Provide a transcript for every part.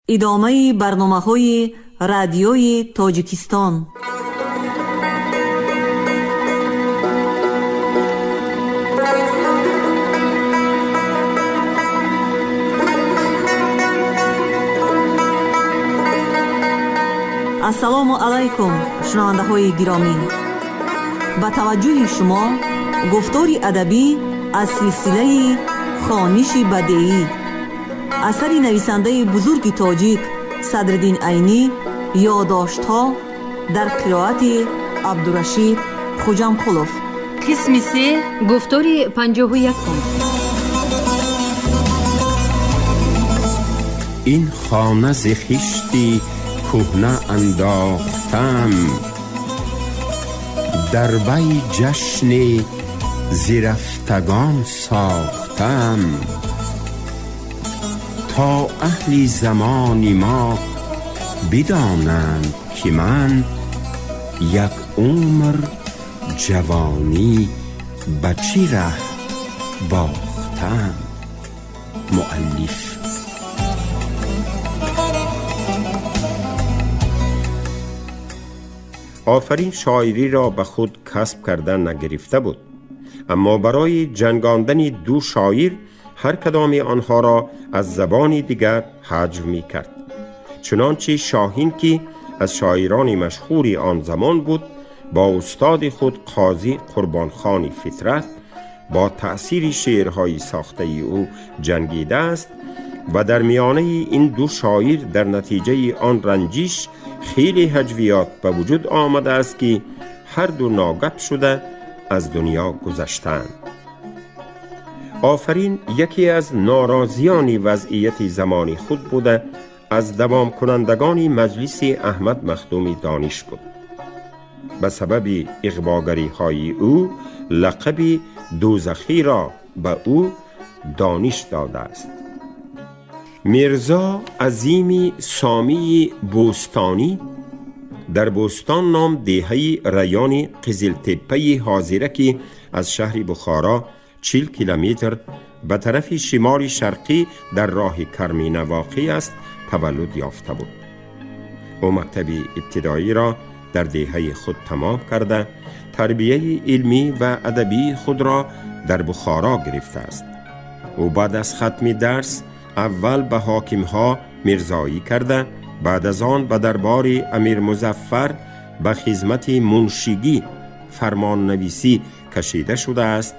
Идомаи барномаҳои Радиои Тоҷикистон. Ассалому алайкум, шунавандаҳои гиромӣ. Ба таваҷҷӯҳи шумо гуфтори адабӣ аз силсилаи Хониши бадеӣ, асари нависандаи бузурги тоҷик Садриддин Айнӣ, ёддоштҳо дар қироати Абдурашид Хуҷамқулов. Қисми се, гуфтори 51-ум. Ин хона зи хишти кӯҳна андохтам, дар вай ҷашни зирафтагон сохтам, то аҳли замони мо бидонанд, ки ман як умр ҷавонӣ ба чӣ раҳ бохтам. Муаллиф. Офарин шоириро ба худ касб карда нагирифта буд, аммо барои ҷангондани ду шоир ҳар кадоми онҳоро аз забони дигар ҳаҷв мекард. Чунончи Шоҳин, ки аз шоирони машҳури он замон буд, бо устоди худ Қозӣ Қурбонхони Фитрат бо таъсири шеърҳои сохтаи ӯ ҷангидааст ва дар миёнаи ин ду шоир дар натиҷаи он ранҷиш хеле ҳаҷвиёт ба вуҷуд омадааст, ки ҳар ду ногап шуда аз дунё гузаштаанд. Офарин яке аз норозиёни вазъияти замони худ буда, аз давомкунандагони маҷлиси Аҳмад Махдуми Дониш буд. Ба сабаби иғвогариҳои ӯ лақаби дӯзахиро ба ӯ Дониш додааст. Мирзо Азими Сомии Бӯстонӣ дар Бӯстон ном деҳаи райони Қизилтеппаи ҳозира, ки аз шаҳри Бухоро 40 километр ба тарафи шимоли шарқӣ дар роҳи Кармина воқеъ аст, таваллуд ёфта буд. Ӯ мактаби ибтидоиро дар деҳаи худ тамом карда, тарбияи илмӣ ва адабии худро дар Бухоро гирифтааст. Ӯ баъд аз хатми дарс аввал ба ҳокимҳо мирзоӣ карда, баъд аз он ба дарбори Амир Музаффар ба хизмати муншигӣ, фармоннависӣ кашида шудааст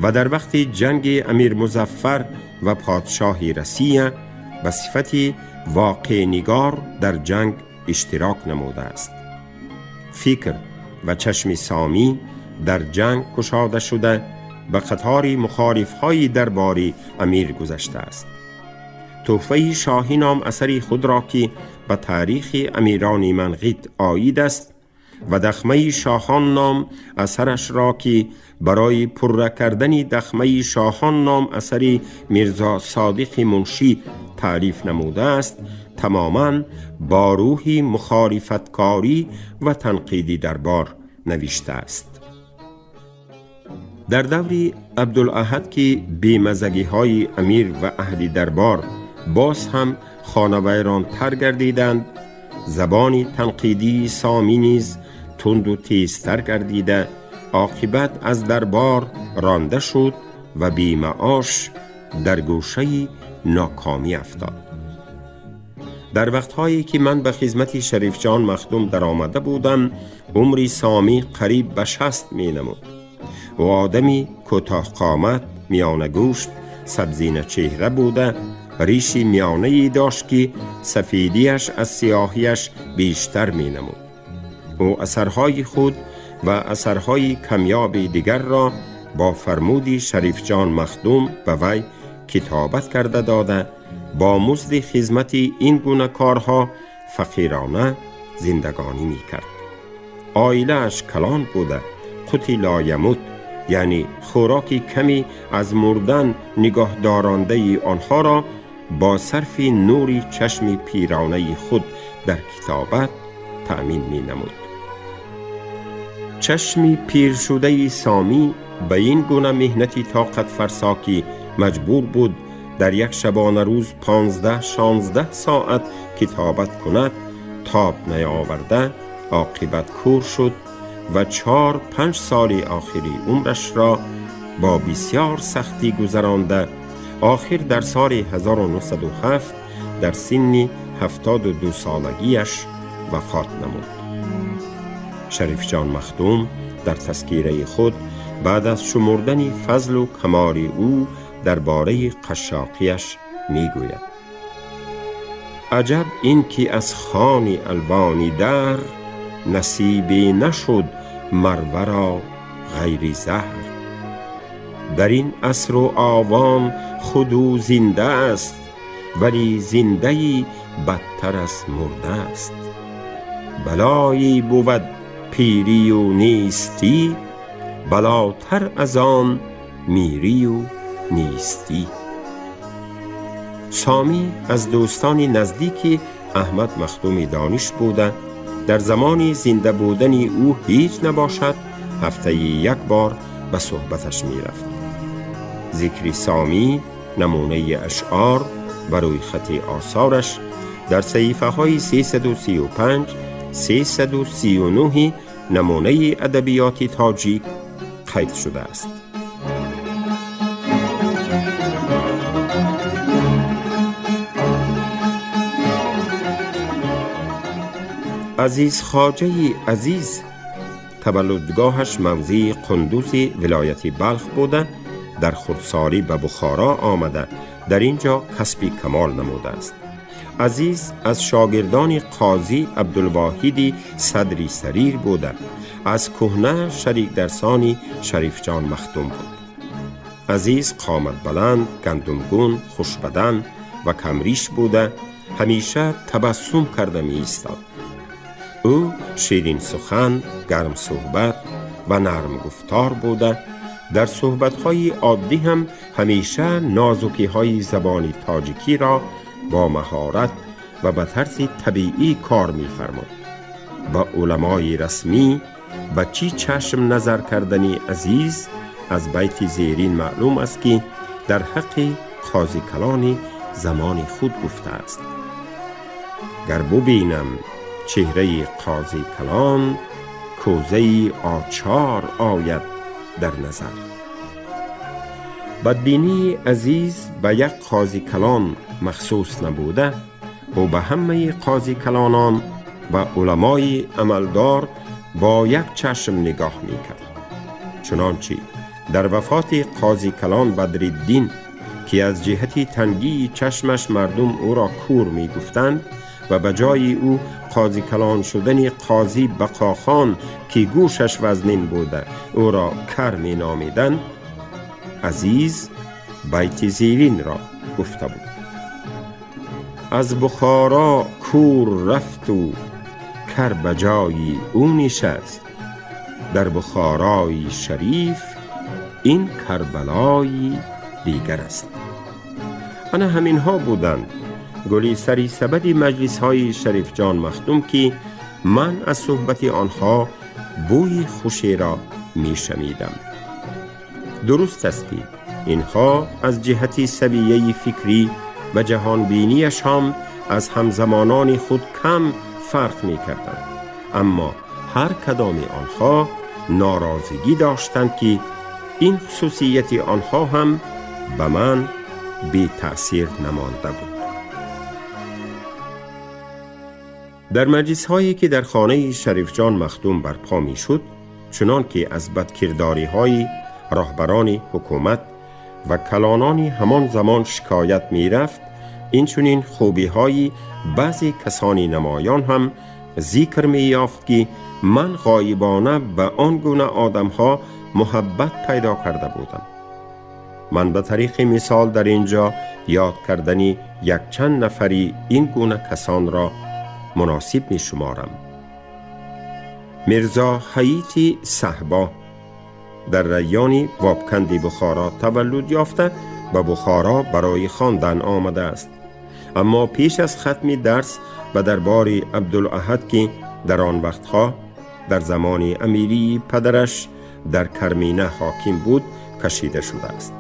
ва дар вақти ҷанги Амир Музаффар ва подшоҳи Россия ба сифати воқеънигор дар ҷанг иштирок намудааст. Фикр ва чашми Сомӣ дар ҷанг кушода шуда, ба қатори мухолифҳои дарбори амир гузаштааст. Тӯҳфаи шоҳӣ ном асари худро, ки ба таърихи амирони Манғит оид аст, ва Дахмаи шоҳон ном асарашро, ки барои пурра кардани Дахмаи шоҳон ном асари Мирзо Содиқи Муншӣ таълиф намудааст, тамоман бо рӯҳи мухолифаткорӣ ва танқиди дарбор навиштааст. Дар даври Абдулаҳад, ки бемазагиҳои амир ва аҳли дарбор боз ҳам хонавайронтар гардиданд, забони танқидии Сомӣ низ тунду тезтар гардида, оқибат аз дарбор ронда шуд ва бемаош дар гӯшаи нокомӣ афтод. Дар вақтҳое ки ман ба хизмати Шарифҷон Махдум даромада будам, умри Сомӣ қариб ба 60 менамуд. Ӯ одами кӯтоҳқомат, миёнагӯшт, сабзиначеҳра буда, риши миёнае дошт, ки сафедиаш аз сиёҳиаш бештар менамуд. Ӯ асарҳои худ ва асарҳои камёби дигарро бо фармуди Шарифҷон Махдум ба вай китобат карда дода, бо музди хизмати ин гуна корҳо фақирона зиндагонӣ мекард. Оилааш калон буда, қути лоямут, яъне хӯроки ками аз мурдан нигоҳдорандаи онҳоро бо сарфи нури чашми пиронаи худ дар китобат таъмин менамуд. Чашми пиршудаи Сомӣ ба ин гуна меҳнати тоқатфарсо, ки маҷбур буд در یک شبانه روز 15-16 ساعت کتابت کند تاب نیاورده عاقبت کور شد و 4-5 سال آخری عمرش را با بسیار سختی گذرانده آخر در سال 1907 در سن 72 سالگیش وفات نمود. شریف جان مخدوم در تذکیره خود بعد از شمردن فضل و کمال او درباره قشاقیش میگوید: عجب این که از خان الوانی در نصیبی نشد مرورا غیر زهر. در این عصر و آوان خود او زنده است، ولی زنده‌ای بدتر از مرده است. بلایی بود پیری و نیستی، بلاتر از آن میری و نیستی. سامی از دوستان نزدیک احمد مخدوم دانش بوده، در زمان زنده بودن او هیچ نباشد هفته یک بار به صحبتش می رفت. ذکر سامی نمونه اشعار بر خط آثارش در صحیفه های 335 339 نمونه ادبیات تاجیک قید شده است. عزیز خواجه عزیز تولدگاهش موضع قندوز ولایت بلخ بوده، در خردسالی به بخارا آمده، در اینجا کسب کمال نموده است. عزیز از شاگردان قاضی عبدالواحید صدری سریر بوده، از کهنه شریک درسانی شریف جان مخدوم بود. عزیز قامت بلند، گندمگون، خوشبدن و کمریش بوده، همیشه تبسم کرده می ایستاد. او شیرین سخن، گرم صحبت و نرم گفتار بوده، در صحبت‌های عادی هم همیشه نازکی‌های زبان تاجیکی را با مهارت و به طرز طبیعی کار می‌فرمود. با علمای رسمی به چی چشم نظر کردن عزیز از بیت زیرین معلوم است که در حق قاضی کلان زمان خود گفته است: گر ببینم چهره قاضی کلان، کوزه آچار آید در نظر. بدبینی عزیز به یک قاضی کلان مخصوص نبوده، او به همه قاضی کلانان و علمای عملدار با یک چشم نگاه میکرد. چنانچه در وفات قاضی کلان بدرالدین که از جهت تنگی چشمش مردم او را کور میگفتند و به جای او قاضی کلان شدن قاضی بقاخان که گوشش وزنین بوده او را کر می نامیدند، عزیز بیت زیرین را گفته بود: از بخارا کور رفت و کر به جای او نشست، در بخارای شریف این کربلای دیگر است. انا همین ها بودند گلی سری سبد مجلس های شریف جان مخدوم که من از صحبت آنها بوی خوشی را می شنیدم. درست است که اینها از جهت سویه فکری و جهانبینیشان از همزمانان خود کم فرق می کردند، اما هر کدام آنها ناراضگی داشتند که این خصوصیت آنها هم به من بی تأثیر نمانده بود. در مجلس هایی که در خانه شریف جان مخدوم برپا می شد، چنان که از بدکرداری های راهبران حکومت و کلانان همان زمان شکایت می رفت، این چنین خوبی های بعضی کسانی نمایان هم ذکر می یافت که من غایبانه به آن گونه آدم ها محبت پیدا کرده بودم. من به طریق مثال در اینجا یاد کردنی یک چند نفری این گونه کسان را مناسب می شمارم. میرزا حییت صحبا در ریان وابکند بخارا تولد یافته و بخارا برای خواندن آمده است، اما پیش از ختم درس به دربار عبدالاحد که در آن وقتها در زمان امیری پدرش در کرمینه حاکم بود کشیده شده است.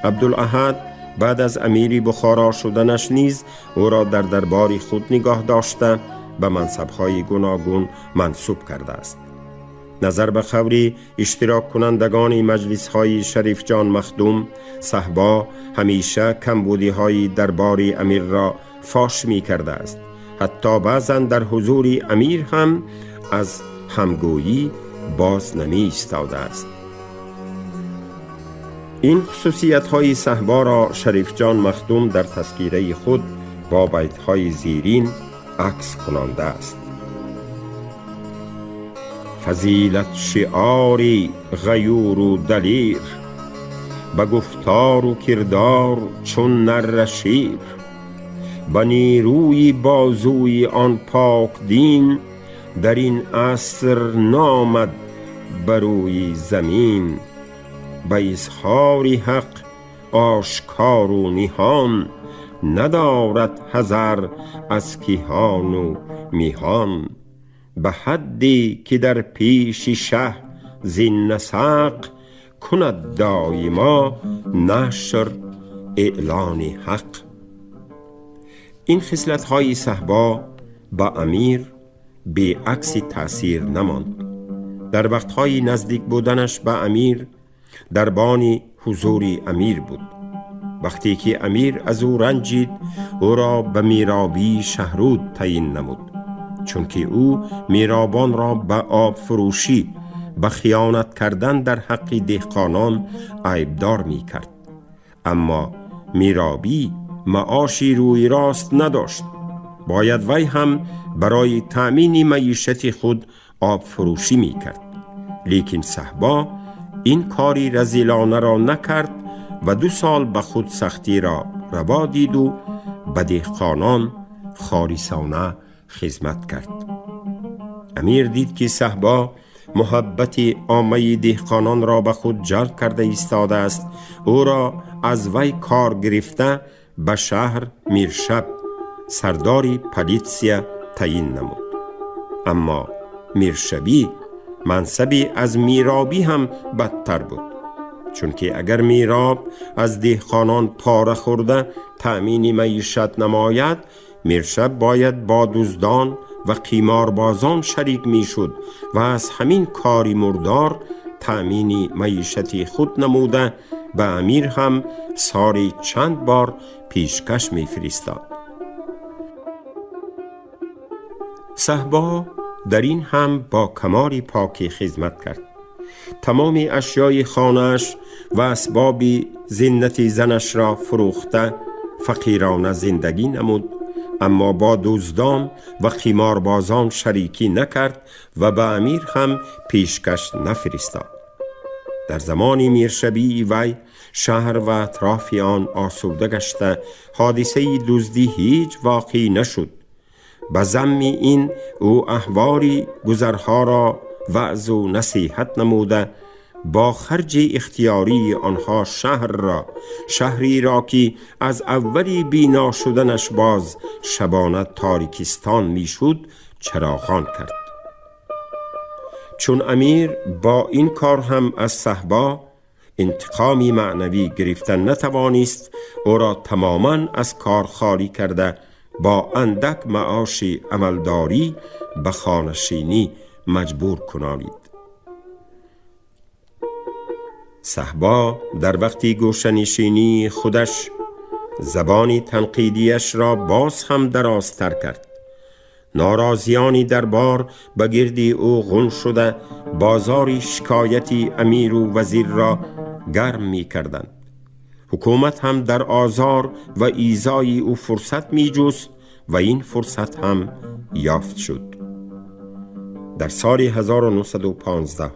عبدالاحد بعد از امیری بخارا شدنش نیز او را در دربار خود نگاه داشته به منصب‌های گوناگون منصوب کرده است. نظر به خبری اشتراک کنندگان مجلس های شریف جان مخدوم، صهبا همیشه کمبودی های دربار امیر را فاش می کرده است. حتی بعضا در حضور امیر هم از همگویی باز نمی ایستاده است. این خصوصیت های صهبا را شریف جان مخدوم در تذکیره خود با بیت های زیرین عکس کنانده است. فضیلت شعاری غیور و دلیر، به گفتار و کردار چون نره شیر، به نیروی بازوی آن پاک دین، در این عصر نامد بروی زمین. به اظهار حق آشکار و نهان، ندارد حذر از کیهان و میهان. به حدی که در پیش شه زین نسق، کند دایما نشر اعلان حق. این خصلت های صهبا با امیر بی عکس تأثیر نماند. در وقتهای نزدیک بودنش به امیر دربان حضور امیر بود. وقتی که امیر از او رنجید، او را به میرابی شهرود تعیین نمود، چون که او میرابان را به آب فروشی، به خیانت کردن در حق دهقانان عیبدار می کرد. اما میرابی معاشی روی راست نداشت. باید وی هم برای تأمین معیشت خود آب فروشی می کرد. لیکن صهبا این کاری رذیلانه را نکرد و 2 سال به خود سختی را روا دید و به دهقانان خالصانه خدمت کرد. امیر دید که صهبا محبت عامه دهقانان را به خود جلب کرده ایستاده است. او را از وی کار گرفته به شهر میرشب سرداری پلیتسیا تعیین نمود. اما میرشبی منصبی از میرابی هم بدتر بود، چون که اگر میراب از دهقانان پاره خورده تأمین معیشت نماید، میرشب باید با دزدان و قیماربازان شریک میشد و از همین کاری مردار تأمین معیشت خود نموده به امیر هم سالی چند بار پیشکش میفرستاد. صهبا در این هم با کمال پاکی خدمت کرد. تمام اشیای خانه‌اش و اسباب زینت زنش را فروخته فقیرانه زندگی نمود، اما با دزدان و قماربازان شریکی نکرد و به امیر هم پیشکش نفرستاد. در زمان میرشبی وی شهر و اطراف آن آسوده گشته، حادثه دزدی هیچ واقع نشد. به ذم این او احوال گذرها را وعظ و نصیحت نموده با خرج اختیاری آنها شهری را که از اولی بینا شدنش باز شبانه تاریکستان میشد چراغان کرد. چون امیر با این کار هم از صهبا انتقامی معنوی گرفتن نتوانست، او را تماما از کار خالی کرده با اندک معاش عملداری به خانه‌نشینی مجبور کنانید. صهبا در وقتی گوشه‌نشینی خودش زبان تنقیدیش را باز هم درازتر کرد. ناراضیانی دربار به گرد او غن شده بازار شکایت امیر و وزیر را گرم می کردند. حکومت هم در آزار و ایذای او فرصت می جست و این فرصت هم یافت شد. در سال 1915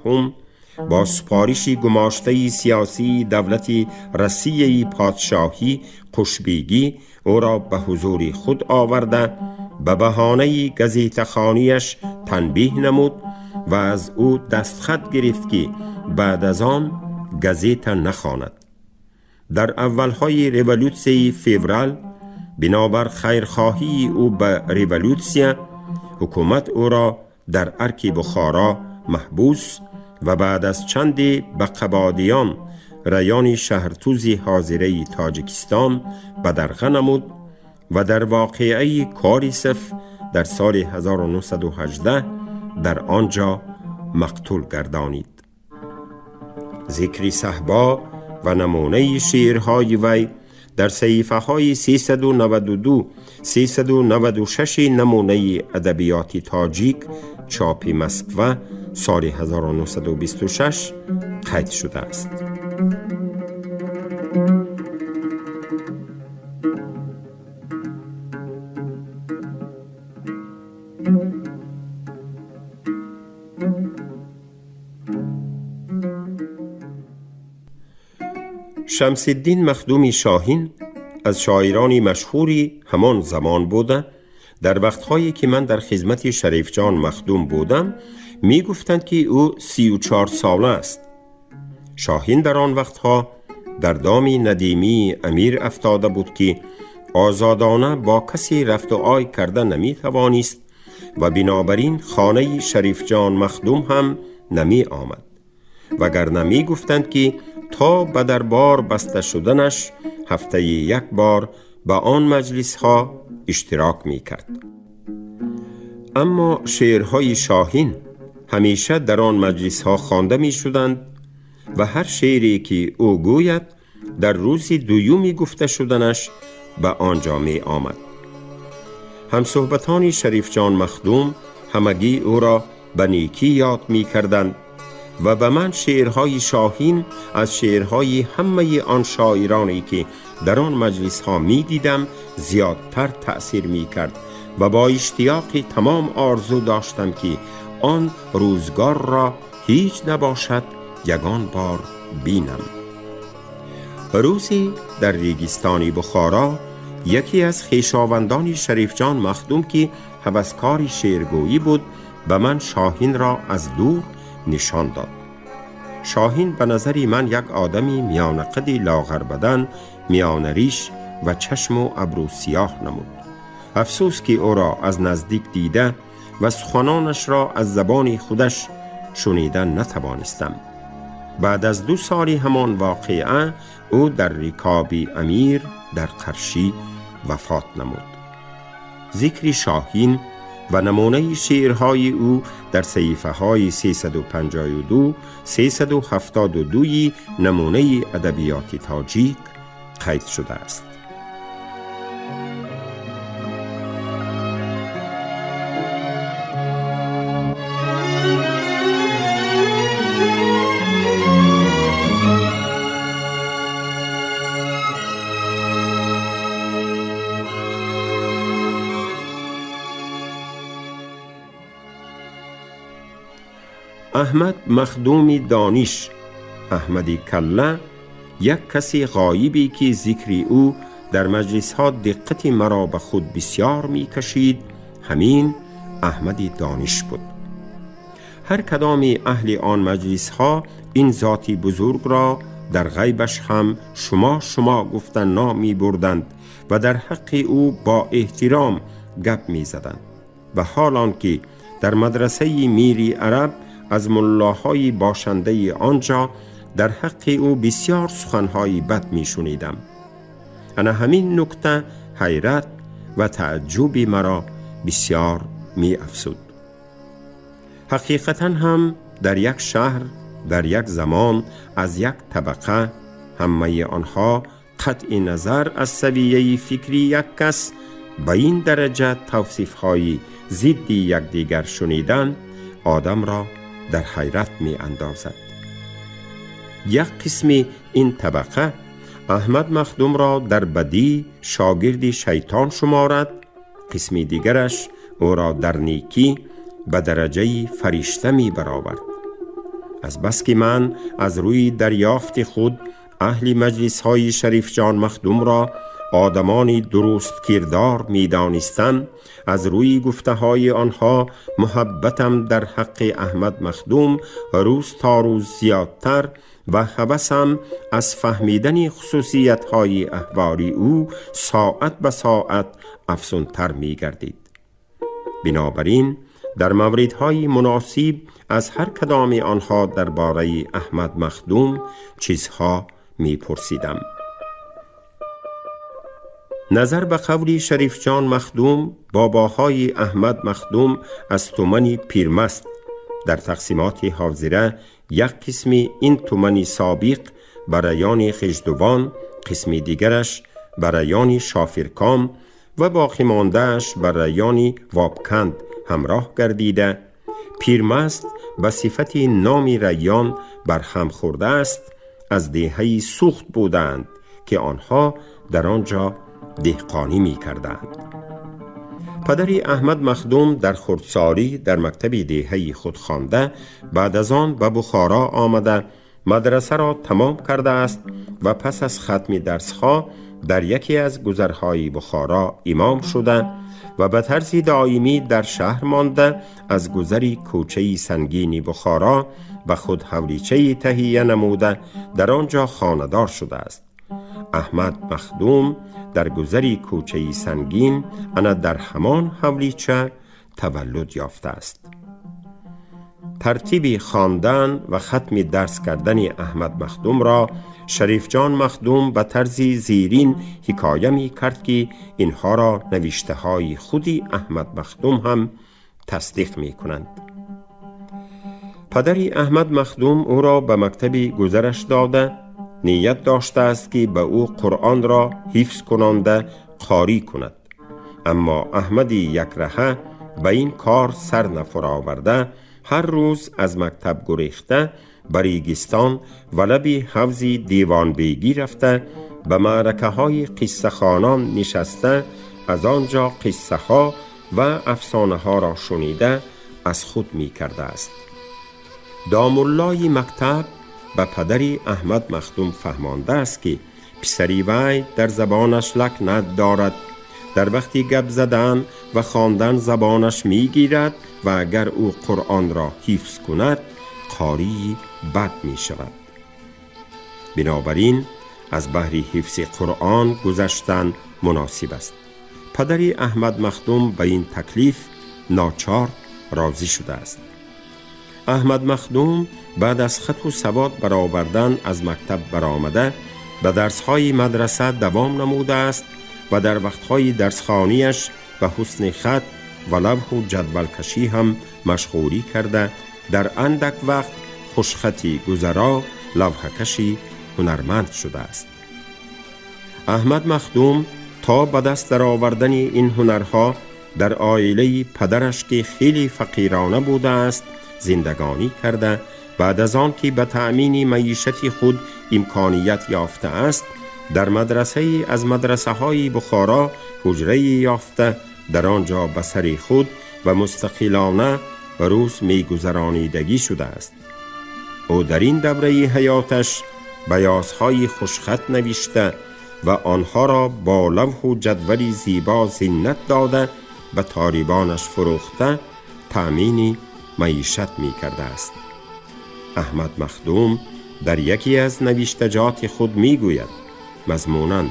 با سپارش گماشته سیاسی دولت رسیه پادشاهی قشبیگی او را به حضور خود آورده به بهانه گزیته‌خوانی‌اش تنبیه نمود و از او دستخط گرفت که بعد از آن گزیته نخواند. در اولهای رولوسیای فوریه بنابر خیرخواهی او به رولوسیا، حکومت او را در ارک بخارا محبوس و بعد از چندی به قبادیان райони Шаҳртузи ҳозираи Тоҷикистон бадарға намуд ва дар воқеаи Корисов дар соли 1918 дар он ҷо мақтул гардонид. Зикри Саҳбо ва намунаи шеърҳои вай дар саҳифаҳои 392, 396 намунаи адабиёти тоҷик, чопи Москва, соли 1926 қайд шудааст. Шамсиддин Махдуми Шоҳин аз шоирони машҳури ҳамон замон буда, дар вақтҳое ки ман дар хизмати Шарифҷон Махдум будам, мегуфтанд, ки ӯ 34 сола аст. Шоҳин дар он вақтҳо дар доми надимии амир афтода буд, ки озодона бо касе рафту ой карда наметавонист ва бинобар ин хонаи Шарифҷон Махдум ҳам намеомад. Вагарна мегуфтанд, ки то ба дарбор баста шуданаш ҳафтаи як бор ба он маҷлисҳо иштирок мекард. Аммо шеърҳои Шоҳин ҳамеша дар он маҷлисҳо хонда мешуданд ва ҳар шеъре ки ӯ гӯяд, дар рӯзи дуюми гуфта шуданаш ба он ҷо меомад. Ҳамсӯҳбатони Шарифҷон Махдум ҳамагӣ ӯро ба некӣ ёд мекарданд ва ба ман шеърҳои Шоҳин аз шеърҳои ҳамаи он шоироне, ки дар он маҷлисҳо медидам, зиёдтар таъсир мекард ва бо иштиёқи тамом орзу доштам, ки он рӯзгорро ҳеҷ набошад ягон бор бинам. Рӯзе дар регистони Бухоро яке аз хешовандони Шарифҷон Махдум, ки ҳаваскори шеъргӯӣ буд, ба ман Шоҳинро аз дур нишон дод. Шоҳин ба назари ман як одами миёнақади лоғарбадан, миёнариш ва чашму абрӯ сиёҳ намуд. Афсӯс, ки ӯро аз наздик дида ва суханонашро аз забони худаш шунида натавонистам. Баъд аз 2 соли ҳамон воқеа ӯ дар рикоби амир дар Қаршӣ вафот намуд. Зикри Шоҳин ва намунаи шеърҳои ӯ дар саҳифаҳои 352, 372 намунаи адабиёти тоҷик қайд шудааст. Аҳмад Махдуми Дониш, Аҳмади Калла, як каси ғоибе, ки зикри ӯ дар маҷлисҳо диққати маро ба худ бисёр мекашид, ҳамин Аҳмади Дониш буд. Ҳар кадоми аҳли он маҷлисҳо ин зоти бузургро дар ғайбаш ҳам шумо шумо гуфта ном мебурданд ва дар ҳаққи ӯ бо эҳтиром гап мезаданд. Ва ҳол он ки дар мадрасаи Мири Араб аз муллоҳои бошандаи он ҷо дар ҳаққи ӯ бисёр суханҳои бад мешунидам. Ана ҳамин нукта ҳайрат ва таъҷуби маро бисёр меафзуд. Ҳақиқатан ҳам дар як шаҳр, дар як замон, аз як табақа ҳамаи онҳо қатъи назар аз савияи фикри як кас ба ин дараҷа тавсифҳои зидди якдигар шунидан одамро дар ҳайрат меандозад. Як қисми ин табақа Аҳмад Махдумро дар бадӣ шогирди шайтон шуморад, қисми дигараш ӯро дар некӣ ба дараҷаи фаришта мебаровард. Аз бас ки ман аз рӯи дарёфти худ аҳли маҷлисҳои Шарифҷон Махдумро одамони дуруст кирдор медонистам, аз рӯи гуфтаҳои онҳо муҳаббатам дар ҳаққи Аҳмад Махдум рӯз то рӯз зиёдтар ва ҳавасам аз фаҳмидани хусусиятҳои аҳвори ӯ соат ба соат афзунтар мегардид. Бинобар ин дар мавридҳои муносиб аз ҳар кадоми онҳо дар бораи Аҳмад Махдум чизҳо میپرسیدم. نظر به قولی شریف جان مخدوم، باباهای احمد مخدوم از تومنی پیرمست در تقسیمات حاضره یک قسمی این تومنی سابق برایان خشدوان، قسمی دیگرش برایان شافرکام و باقی ماندهش برایان وابکند همراه گردیده، پیرمست به صفت نام ریان برهم خورده است، از دهه سوخت بودند که آنها در آنجا دهقانی می کردند. پدر احمد مخدوم در خردسالی در مکتب دهه خود خوانده، بعد از آن به بخارا آمده، مدرسه را تمام کرده است و پس از ختم درسها در یکی از گذرهای بخارا امام شده و به طرز دائمی در شهر مانده، از گذر کوچه سنگین بخارا به خود حولیچه تهیه نموده، در آنجا خانه‌دار شده است. احمد مخدوم در گذر کوچه سنگین انا در همان حولیچه تولد یافته است. ترتیب خواندن و ختم درس کردن احمد مخدوم را شریف جان مخدوم به طرز زیرین حکایه می کرد که اینها را نوشته های خودی احمد مخدوم هم تصدیق می کنند. پدر احمد مخدوم او را به مکتب گذرش داده، نیت داشته است که به او قرآن را حفظ کننده قاری کند، اما احمد یک رهه به این کار سر نفرآورده، هر روز از مکتب گریخته به ریگستان و لب حوض دیوان بیگی رفته، به معرکه های قصه خوانان نشسته، از آنجا قصه ها و افسانه ها را شنیده از خود می کرده است. دامولای مکتب به پدر احمد مخدوم فهمانده است که پسری وی در زبانش لکنت دارد، در وقتی گپ زدن و خواندن زبانش میگیرد و اگر او قرآن را حفظ کند قاری بد می شود. بنابراین از بهر حفظ قرآن گذشتن مناسب است. پدر احمد مخدوم به این تکلیف ناچار راضی شده است. احمد مخدوم بعد از خط و سواد برآوردن از مکتب برآمده، به درسهای مدرسه دوام نموده است و در وقتهای درسخوانیش به حسن خط و لوح و جدول کشی هم مشغولی کرده، در اندک وقت خوشخطی گذرا لوحه کشی هنرمند شده است. احمد مخدوم تا به دست درآوردن این هنرها در عائله پدرش که خیلی فقیرانه بوده است زندگانی کرده، بعد از آن که به تأمین معیشت خود امکانیت یافته است، در مدرسه از مدرسه های بخارا حجره یافته، در آنجا به سر خود و مستقلانه روز میگذرانیدگی شده است. او در این دوره حیاتش بیازهای خوشخط نوشته و آنها را با لوح و جدول زیبا زینت داده به طالبانش فروخته تأمین معیشت می کرده است. احمد مخدوم در یکی از نوشتجات خود می گوید مضموناً: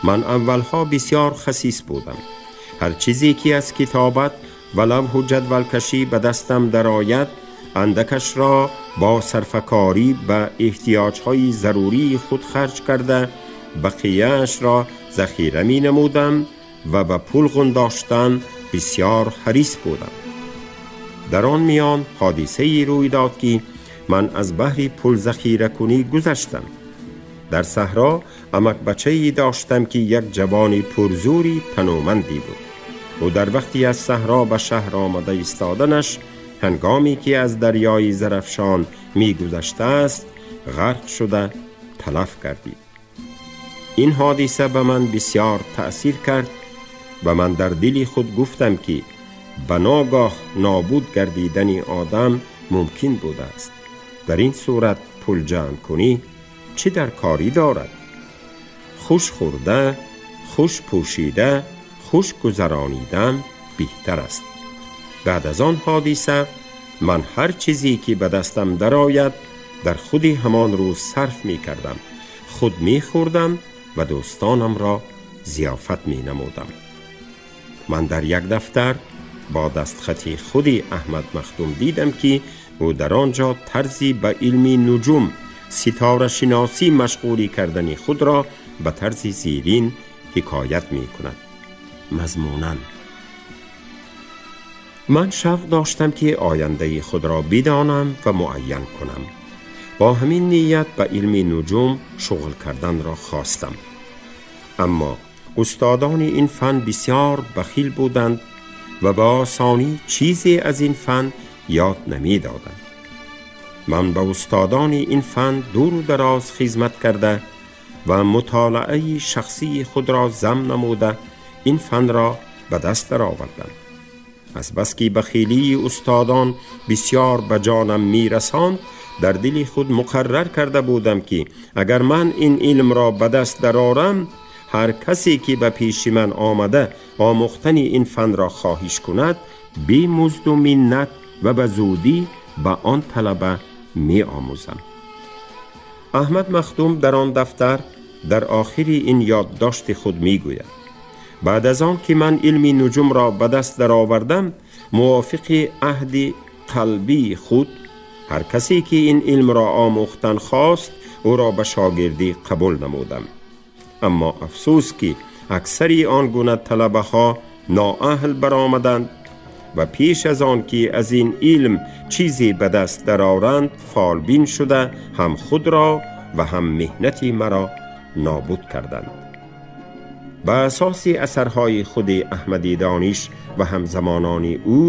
من اولها بسیار خسیس بودم. هر چیزی که از کتابت و لوح و جدول کشی به دستم درآید، اندکش را با صرفه‌کاری به احتیاجهای ضروری خود خرج کرده، بقیه‌اش را ذخیره می نمودم و به پول غنداشتن بسیار حریص بودم. در آن میان حادثه‌ای روی داد که من از بهر پول ذخیره کنی گذشتم. در صحرا عمک بچه‌ای داشتم که یک جوان پرزوری تنومندی بود. او در وقتی از صحرا به شهر آمده ایستادنش، هنگامی که از دریای زرفشان می‌گذشته است، غرق شده تلف گردید. این حادثه به من بسیار تأثیر کرد و من در دل خود گفتم که به ناگاه نابود گردیدن آدم ممکن بوده است. در این صورت پول جمع کنی چه در کاری دارد؟ خوش خورده، خوش پوشیده، خوش گذرانیدن بهتر است. بعد از آن حادثه من هر چیزی که به دستم درآید در خودی همان روز صرف می کردم. خود می خوردم و دوستانم را ضیافت می نمودم. من در یک دفتر با دستخط خودی احمد مخدوم دیدم که او در آنجا طرزی به علم نجوم ситорашиносӣ машғулӣ кардани худро ба тарзи зерин ҳикоят мекунад. Мазмунан: ман шавқ доштам ки ояндаи худро бидонам ва муайян кунам. Бо ҳамин ният ба илми нуҷум шуғл карданро хостам. Аммо устодони ин фан бисёр бахил буданд ва ба осонӣ чизе аз ин фан ёд намедоданд. Ман ба устодони ин фан дуру дароз хизмат карда ва мутолиаи шахсии худро зам намуда ин фанро ба даст даровардам. Аз бас ки бахилии устодон бисёр ба ҷонам мерасонд, дар дили худ муқаррар карда будам ки агар ман ин илмро ба даст дарорам, ҳар касе ки ба пеши ман омада омӯхтани ин фанро хоҳиш кунад, бемузду миннат ва ба зудӣ ба он талаба меомӯзам. Аҳмад Махдум дар он дафтар дар охири ин ёддошти худ мегӯяд: баъд аз он ки ман илми нуҷумро ба даст даровардам, мувофиқи аҳди қалбии худ ҳар касе ки ин илмро омӯхтан хост, ӯро ба шогирдӣ қабул намудам. Аммо афсӯс ки аксари он гуна талабаҳо ноаҳл баромаданд ва пеш аз он ки аз ин илм чизе ба даст дароранд, фолбин шуда ҳам худро ва ҳам меҳнати маро нобуд карданд. Ба асоси асарҳои худи Аҳмади Дониш ва ҳамзамонони ӯ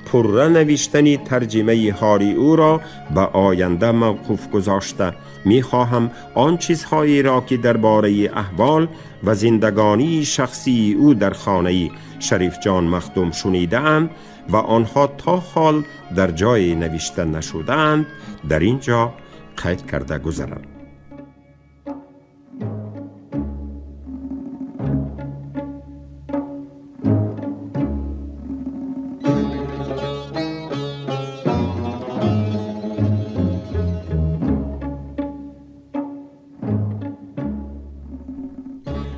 пурра навиштани тарҷимаи ҳоли ӯро ба оянда мавқуф гузошта мехоҳам он чизҳоеро ки дар бораи аҳвол ва зиндагонии шахсии ӯ дар хонаи Шарифҷон Махдум шунидаам ва онҳо то ҳол дар ҷое навишта нашудаанд, дар ин ҷо қайд карда гузарам.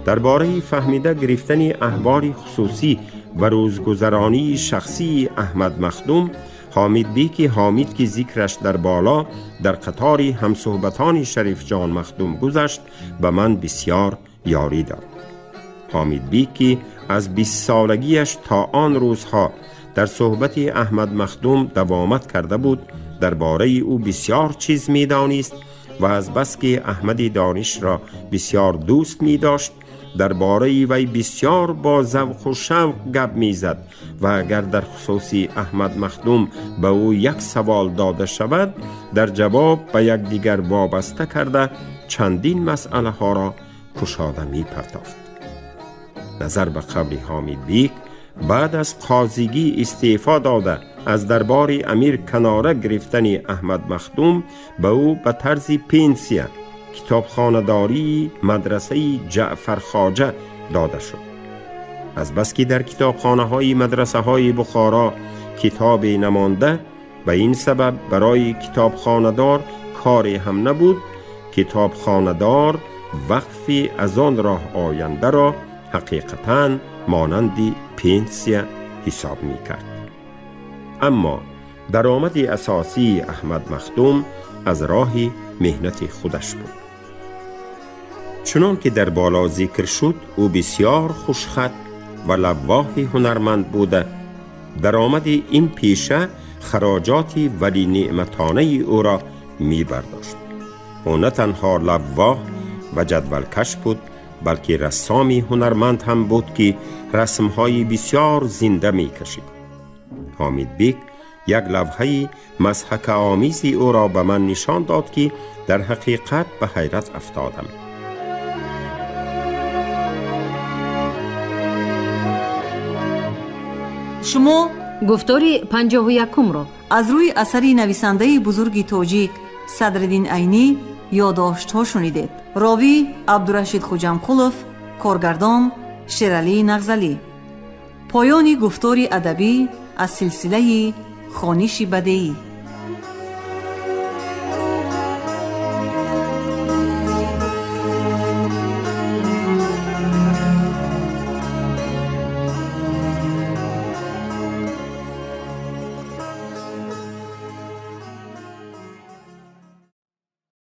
Дар бораи фаҳмида гирифтани аҳволи хусусӣ ва рӯзгузаронии шахсии Аҳмад Махдум, Ҳомид Беки Ҳомид ки зикраш дар боло дар қатори ҳамсӯҳбатони Шарифҷон Махдум гузашт, ба ман бисёр ёрӣ дод. Ҳомид Бек ки аз бистсолагиаш то он рӯзҳо дар суҳбати Аҳмад Махдум давомат карда буд, дар бораи ӯ бисёр чиз медонист ва аз бас ки Аҳмади Донишро бисёр дӯст медошт, дар бораи вай бисёр бо завқу шавқ гап мезад ва агар дар хусуси Аҳмад Махдум ба ӯ як савол дода шавад, дар ҷавоб ба якдигар вобаста карда чандин масъалаҳоро кушода мепартофт. Назар ба қавли Ҳомид Бек, баъд аз қозигӣ истеъфо дода аз дарбори амир канора гирифтани Аҳмад Махдум ба ӯ ба тарзи пенсия китобхонадории мадрасаи Ҷаъфархоҷа дода шуд. Аз бас ки дар китобхонаҳои мадрасаҳои Бухоро китобе намонда, ба ин сабаб барои китобхонадор коре ҳам набуд, китобхонадор вақфи аз он роҳ ояндаро ҳақиқатан монанди пенсия ҳисоб мекард. Аммо даромади асосии Аҳмад Махдум аз роҳи меҳнати худаш буд. Чунон ки дар боло зикр шуд, ӯ бисёр хушхат ва лаввоҳи ҳунарманд буда, даромади ин пеша хароҷоти валинеъматонаи ӯро мебардошт. Ӯ на танҳо лаввоҳ ва ҷадвалкаш буд, балки рассоми ҳунарманд ҳам буд ки расмҳои бисёр зинда мекашид. Ҳомид Бек як лавҳаи мазҳакаомези ӯро ба ман нишон дод ки дар ҳақиқат ба ҳайрат афтодам. Шумо гуфтори 51-ро аз рӯи асари нависандаи бузурги тоҷик Садриддин Айнӣ ёддоштҳо шунидед. Ровӣ Абдурашид Хуҷамқулов, коргардон Шералӣ Нағзалӣ. Поёни гуфтори адабӣ аз силсилаи хониши бадеӣ.